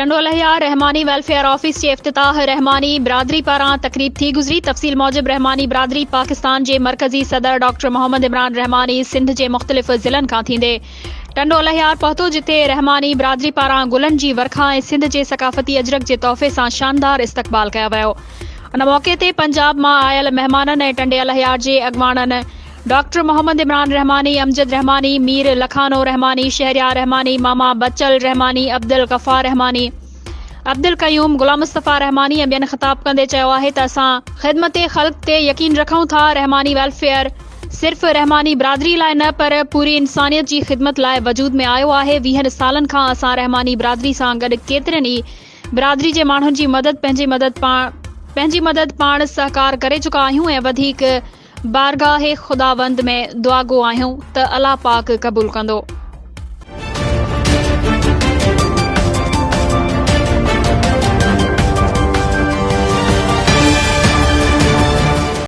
ٽنڊو الهيار رحماني welfare office جي افتتاح رحماني برادري پاران تقريب ٿي گذري تفصيل موجب رحماني برادري پاڪستان جي مرڪزي صدر ڊاڪٽر محمد عمران رحماني سنڌ جي مختلف ضلعن کان ٿيندي ٽنڊو الهيار پهتو جتي رحماني برادري پاران گلن جي ورکا ۽ سنڌ جي ثقافتي اجرڪ جي تحفي سان شاندار استقبال ڪيو ويو ان موقعي تي پنجاب مان آيل مهمانن ۽ ٽنڊي الهيار جي اڳواڻن ڊاڪٽر محمد عمران رحماني، امجد رحماني، مير لکانو رحماني، شهريار رحماني، ماما بچل رحماني، عبدالغفار رحماني، عبدالقيوم، غلام مصطفيٰ رحماني ۽ ٻين خطاب ڪندي چيو آهي ته اسان خدمت خلق تي يقين رکون ٿا، رحماني ويلفيئر صرف رحماني برادري لاء نه پر پوري انسانيت جي خدمت لاء وجود ۾ آيو آهي، ويهن سالن کان اسان رحماني برادري سان گڏ ڪيترين ئي برادري جي ماڻهن جي مدد پنهنجي مدد پاڻ پنهنجي مدد پاڻ سهڪار ڪري چڪا آهيون ۽ وڌيڪ بارگاهه خداوند ۾ دعاگو آهيون ته الله پاڪ قبول ڪندو.